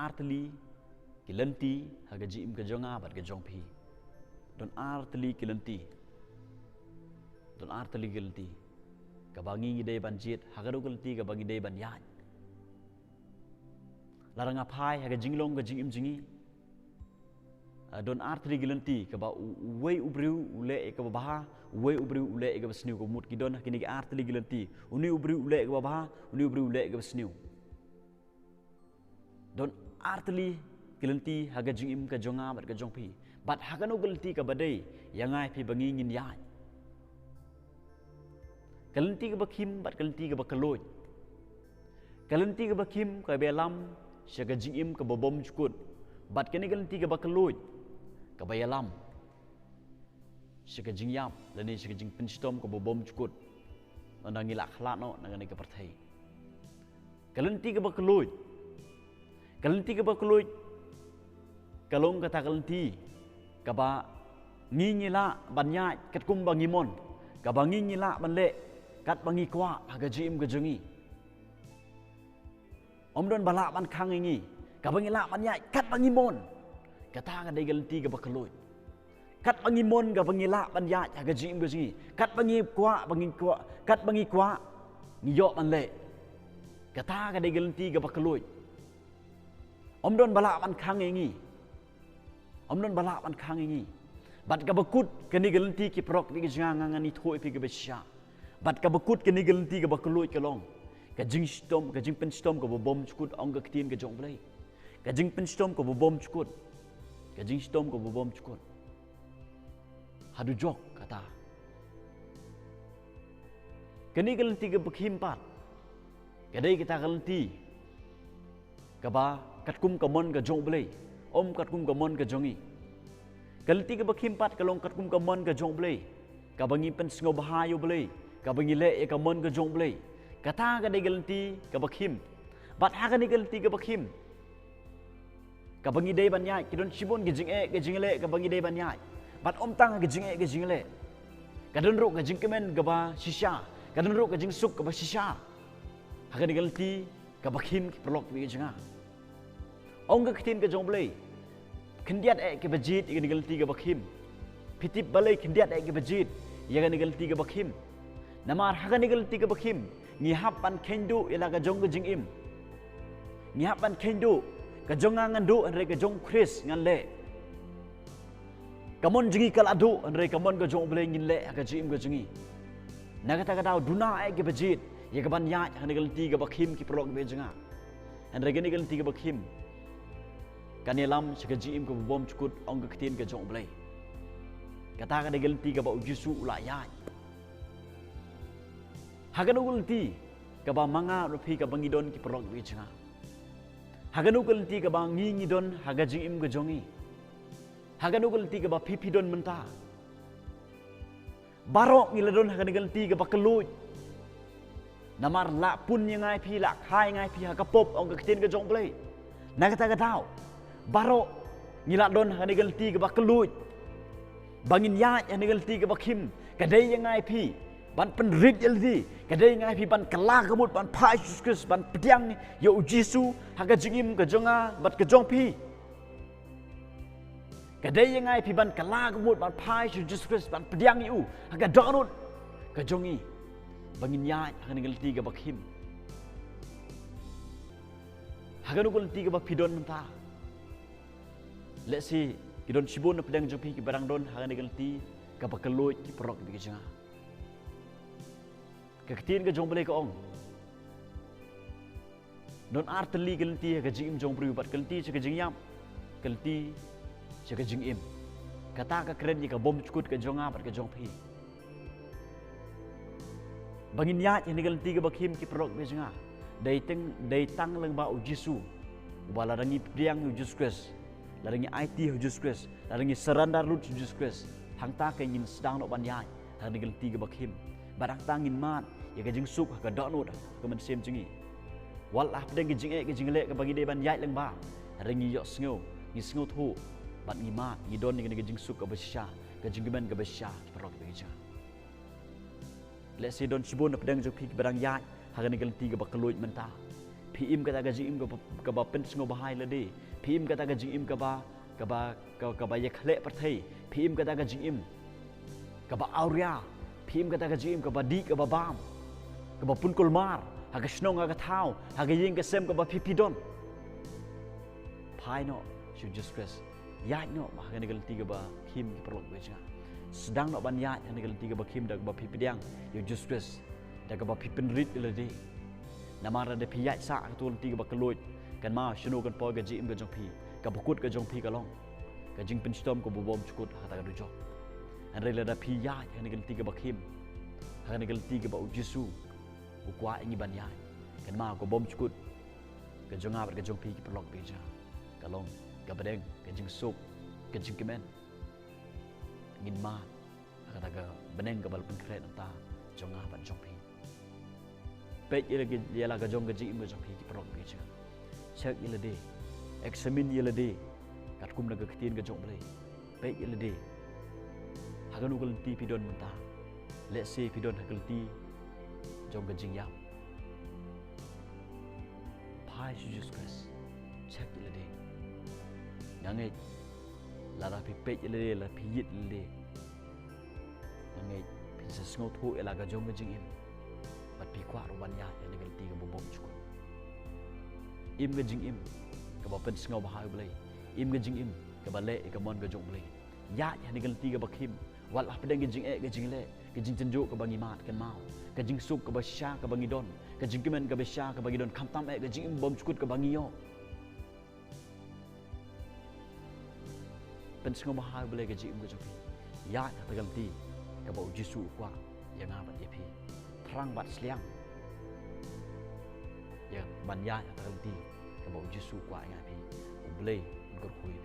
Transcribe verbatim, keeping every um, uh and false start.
ar tylli ki lynti ha ka jingim ka jong nga bad ka jong phi. Don ar tylli ki lynti. Don ar tylli ki lynti. Kaba ngi ngi dei ban jied, ha kano ka lynti kaba ngi dei ban ïaid. Lada nga phai ha ka jinglong ka jingim jong ngi. Ah, don ar tylli ki lynti kaba u-, uwei u briew u leh ïa kaba bha, uwei u briew u leh ïa kaba sniew, ka mut ki don ha kine ki ar tylli ki lynti. Une u briew u leh ïa kaba bha, une u briew u leh ïa kaba sniew. Don ar tylli ki lynti ha ka jingim ka jong nga bad ka jong phi. Bad ha kano ka lynti kaba dei ïa nga ïa phi ba ngi ngin ïaid. Ka lynti kaba khim bad ka lynti kaba kylluid. Ka lynti kaba khim kaba ïalam sha ka jingim kaba bymjukut. Bad kane ka lynti kaba kylluid kaba ïalam sha ka jingïap lane sha ka jingpynshitom kaba bymjukut. Ynda ngi la khlad noh na kane ka pyrthei. Ka lynti kaba kylluid. Ka lynti kaba kylluid ka long kata ka lynti kaba ngi ngi lah ban ïaid katkum ba ngi mon, kaba ngi ngi lah ban leh katba ngi kwah ha ka jingim ka jong ngi. Ym don ba lah ban khang ïa ngi, kaba ngi lah ban ïaid katba ngi mon. Kata ka dei ka lynti kaba kylluid. Katba ngi mon kaba ngi lah ban ïaid ha ka jingim ka jong ngi. Katba ngi kwah, ba ngi kwah, katba ngi kwah ngi ïoh ban leh. Kata ka dei ka lynti kaba kylluid. Ym don ba lah ban khang ïa ngi. Ym don ba lah ban khang ïa ngi. Bad kaba kut kane ka lynti ki paralok ki jong nga, ngan ïathuh ïa phi kaba shisha. Bad kaba kut kane ka lynti kaba kylluid ka long ka jingshitom, ka jingpynshitom kaba bymjukut, ong ka ktien ka jong U Blei. Ka jingpynshitom kaba bymjukut. Ka jingshitom kaba bymjukut. Haduh jok kata. Kane ka lynti kaba khim pat ka dei kata ka lynti kaba katkum ka mon ka jong U Blei, ym katkum ka mon ka jong ngi. Ka lynti kaba khim pat ka long katkum ka mon ka jong U Blei, kaba ngi pynsngewbha ïa U Blei, kaba ngi leh ïa ka mon ka jong U Blei. Kata ka dei ka lynti kaba khim. Bad ha kane ka lynti kaba khim kaba ngi dei ban ïaid, ki don shibun ki jingeh ki jingleh kaba ngi dei ban ïaid. Bad ym tang ki jingeh ki jingleh, ka don ruh ka jingkmen kaba shisha, ka don ruh ka jingsuk kaba shisha. Ha kane ka lynti kaba khim ki paralok ki jong nga, ong ka ktien ka jong U Blei, khyndiat eh kiba jied ïa kane ka lynti kaba khim. Phi tip balei khyndiat eh kiba jied ïa kane ka lynti kaba khim? Namar ha kane ka lynti kaba khim ngi hap ban kheiñ duh ïa la ka jong ka jingim. Ngi hap ban kheiñ duh, ka jong nga ngan duh hynrei ka jong Khrist ngan leh. Ka mon jong ngi ka la duh hynrei ka mon ka jong U Blei ngin leh ha ka jingim ka jong ngi. Na kata ka daw duna eh kiba jied ïa ka ban ïaid ha kane ka lynti kaba khim ki paralok ki jong nga. Hynrei kane ka lynti kaba khim kan ïalam sha ka jingim kaba bymjukut, ong ka ktien ka jong U Blei. Kata ka dei ka lynti kaba U Jisu u la ïaid. Ha kano ka lynti kaba ma nga bad phi kaba ngi don ki paralok ki jong nga? Ha kano ka lynti kaba ngi ngi don ha ka jingim ka jong ngi? Ha kano ka lynti kaba phi phi don mynta? Baroh ngi la don ha kane ka lynti kaba kylluid. Namar la pun ïa nga ïa phi, la kha ïa nga ïa phi ha ka pop, ong ka ktien ka jong U Blei. Na kata ka daw baroh ngi la don ha kane ka lynti kaba kylluid. Ba ngin ïaid ha kane ka lynti kaba khim, ka dei ïa nga ïa phi ban pynrit ïalade. Ka dei ïa nga ïa phi ban kylla ka mut ban phai sha U Jisu Khrist, ban pdiang ïa U Jisu ha ka jingim ka jong nga bad ka jong phi. Ka dei ïa nga ïa phi ban kylla ka mut ban phai sha U Jisu Khrist, ban pdiang ïa u ha ka dohnud ka jong ngi, ba ngin ïaid ha kane ka lynti kaba khim. Ha kano ka lynti kaba phi don mynta? Lehse ki don shibun na pdeng jong phi kiba dang don ha kane ka lynti kaba kylluid, ki paralok ki jong nga. Ka ktien ka jong U Blei ka ong, don ar tylli ka lynti ha ka jingim jong u briew, bad ka lynti sha ka jingïap, ka lynti sha ka jingim. Kata ka kren ïa ka bymjukut ka jong nga bad ka jong phi. Ba ngin ïaid ha kane ka lynti kaba khim, ki paralok ki jong nga, dei tang, dei tang lyngba U Jisu. Uba lada ngi pdiang ïa U Jisu Khrist, lada ngi aiti ïa U Jisu Khrist, lada ngi surrender lut ïa U Jisu Khrist, hangta ka ngin sdang noh ban ïaid ha kane ka lynti kaba khim. Bad hangta ngin mad ïa ka jingsuk ha ka dohnud, ha ka mynsiem jong ngi. Wat la hapdeng ka jingeh ka jingleh kaba ngi dei ban ïaid lyngba, hynrei ngi ïohsngew, ngi sngewthuh, bad ngi mad, ngi don ïa kane ka jingsuk kaba shisha, ka jingkmen kaba shisha, ki paralok ki jong nga. Lehse don shibun na pdeng jong phi kiba dang ïaid ha kane ka lynti kaba kylluid mynta. Phi im kata ka jingim kaba, kaba pynsngewbha ïa lade. Phi im kata ka jingim kaba, kaba, ka, kaba ïakhleh pyrthei. Phi im kata ka jingim kaba awria. Phi im kata ka jingim kaba dih, kaba bam, kaba pynkulmar ha ka shnong, ha ka thaw, ha ka ïing ka sem kaba phi, phi don. Phai noh sha u Jisu Khrist. Ïaid noh ha kane ka lynti kaba khim, ki paralok bad ki jong nga. Sdang noh ban ïaid ha kane ka lynti kaba khim da kaba phi pdiang ïa u Jisu Khrist, da kaba phi pynrit ïa lade. Namar lada phi ïaid sah ha kata ka lynti kaba kylluid, kynmaw shano kan poi ka jingim ka jong phi. Kaba kut ka jong phi ka long ka jingpynshitom kaba bymjukut ha kata ka dujok. Hynrei lada phi ïaid ha kane ka lynti kaba khim, ha kane ka lynti kaba u Jisu u kwah ïa ngi ban ïaid, kynmaw ka bymjukut ka jong nga bad ka jong phi, ki paralok bad ki jong nga, ka long ka bneng, ka jingsuk, ka jingkmen. Ngin mad ha kata ka bneng kaba la pynkhreh na ka bynta jong nga bad jong phi. Peit ïa la ka, ïa la ka jong ka jingim ka jong phi, ki paralok bad ki jong nga. Check ïa lade. Examine ïa lade katkum na ka ktien ka jong U Blei. Peit ïa lade. Ha kano ka lynti phi don mynta? Lehse phi don ha ka lynti jong ka jingïap. Phai sha u Jisu Khrist. Check ïa lade. Nga ngeit lada phi peit ïa lade, lada phi ïit ïa lade, nga ngeit phin sa sngewthuh ïa la ka jong ka jingim. Bad phi kwah ruh ban ïaid ha kane ka lynti kaba bymjukut. Im ka jingim kaba pynsngewbha ïa U Blei. Im ka jingim kaba leh ïa ka mon ka jong U Blei. Ïaid ha kane ka lynti kaba khim. Wat la hapdeng ka jingeh, ka jingleh, ka jingtynjuh kaba ngi mad, kynmaw ka jingsuk kaba shisha kaba ngi don, ka jingkmen kaba shisha kaba ngi don, khamtam eh ka jingim bymjukut kaba ngi ïoh. Pynsngewbha ïa U Blei ka jingim ka jong phi. Ïaid ha kata ka lynti kaba u Jisu u kwah ïa nga bad ïa phi. Thrang bad sliang ïa ban ïaid ha kata ka lynti kaba u Jisu u kwah ïa nga ïa phi. U Blei un kyrkhu ïa